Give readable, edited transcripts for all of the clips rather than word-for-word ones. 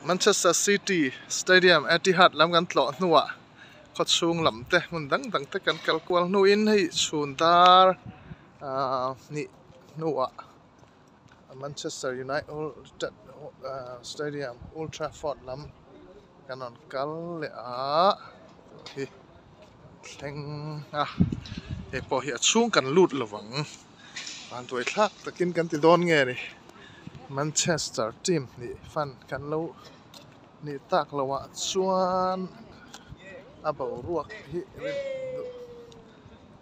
Manchester City Stadium Etihad lam kan tlawh hnuah khawchhung lam te hmun dang dang te kan kal kual hnuin hei chhun dar ahh hnih hnuah Manchester United Stadium Old Trafford lam kan rawn kal leh a hi thleng a hei pawh hi a chhung kan lut lo vang. Vantuai thlak takin kan ti dawn nge ni Manchester team nih fan kan lo nih tak loh ah chuan a boruak hi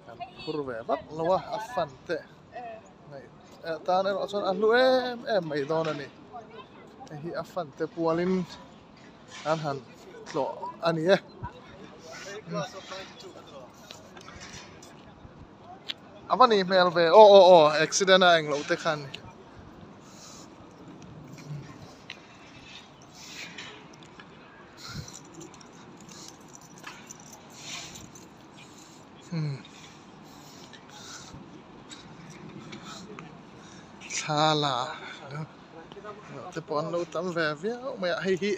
kan phur ve vak lo a a fan te ngaih tan erawh chuan a hlu em em mai dawn a ni hei hi a fan te pualin an han tlawh a ni e. A va nih hmel ve aw aw aw accident a englo te khan thla la te pawh an lo tam ve viau mai a hei hi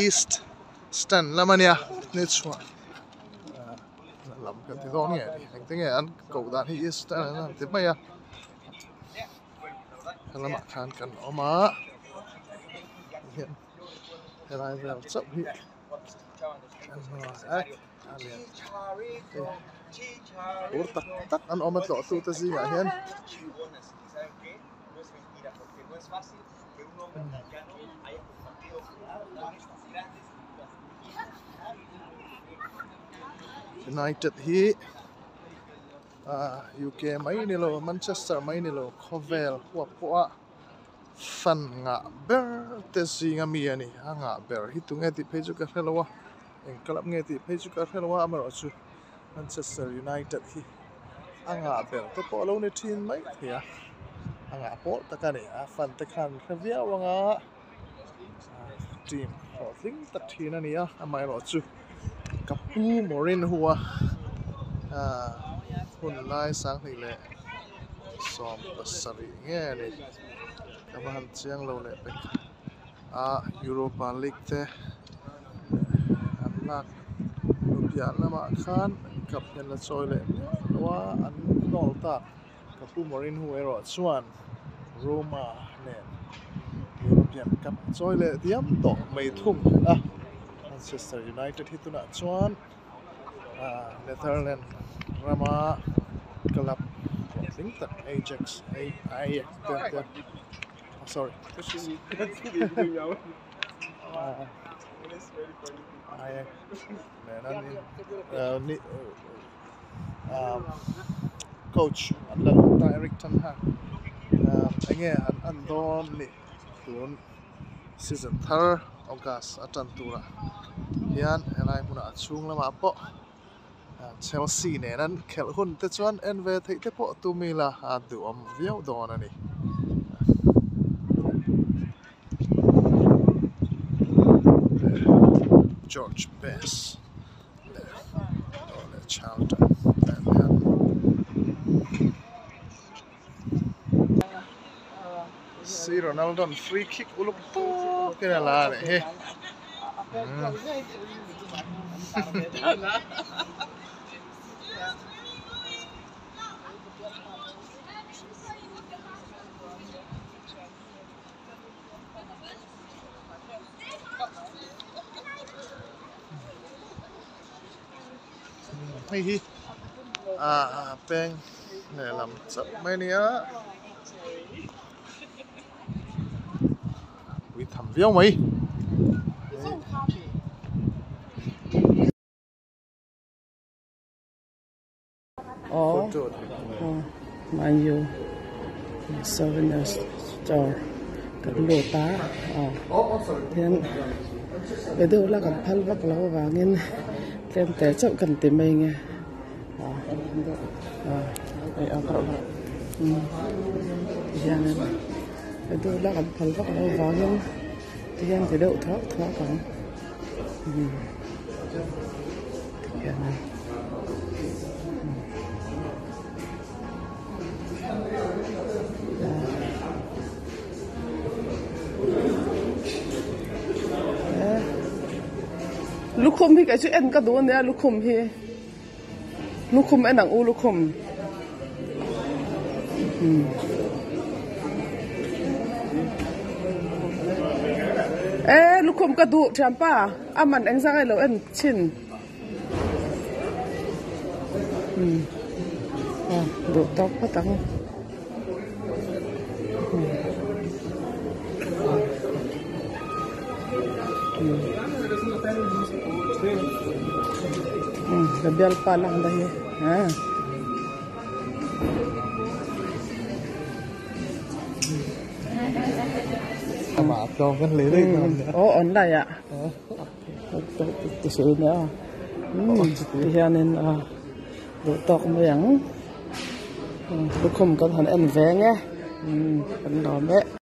east stand lam a nia ni chhuah. Lam kan ti dawn nge ni engte nge an koh dan hi easter an han ti mai a helamah khan kan awm a hian helai vel chauh hi kan hmu a a lian tur tak tak an awm a tlawh tu te zingah hian. United hi ahh UK mai ni lo Manchester mai ni lo khawvel huap pawh a fan ngah ber te zinga mi a ni a ngah ber hi tunge tih phei chu ka hre lo a eng club nge tih phei chu ka hre lo a amaherawhchu Manchester United hi a ngah ber te pawh a lo ni thin mai thei a a ngah pawl tak a ni a fan te khan hre viau ang a. Team hlawhtling tak thin a ni a amaherawhchu ka pu Mourinho a ahh hun lai sanghnih leh 70 nge a ni ka va han chiang lo leh pek a Europa League te an lak piah lamah khan cup hian la chawi leh miau lo a an hnawl tak. Ka pu Mourinho erawh chuan Roma nen European Cup chawi leh diam tawh mai thung a, Manchester United hi tunah chuan Netherlands rama club hlawhtling tak Ajax Ajax sorry Ajax nen an in coach an la lut a Eric ten Hag enge an en dawn ni tun season thar August a tan turah hian helai hmunah a chhung lamah pawh Chelsea nen an khelh hun te chuan en ve theih te pawh tum ila a duhawm viau dawn a ni. George Best. leh aw leh Charlton nen hian C Ronaldo an free kick uluk tawk in a la a nih hi Hei hi ah peng lehlam chauh mai a nia pui tham viau mai. Aw Man U souvenir store kan lut a aw tin video la kan phal vak loh avangin tlem te chauh kan ti mai nge tihianin video la kan phal vak loh avangin tihian ti deuh thuak thuak ang. Tihianin. Lukhum hi kei chu en ka duh ania lukhum hi lukhum en ang u lukhum umm e lukhum ka duh thianpa a man eng zang ilo en chhin umm aw duh tawk phawt ang. Ka bialpa lang na hi ah. Aw online ah ti hianin a duh tawk mai ang lukhum kan han en veng e kan lawm e.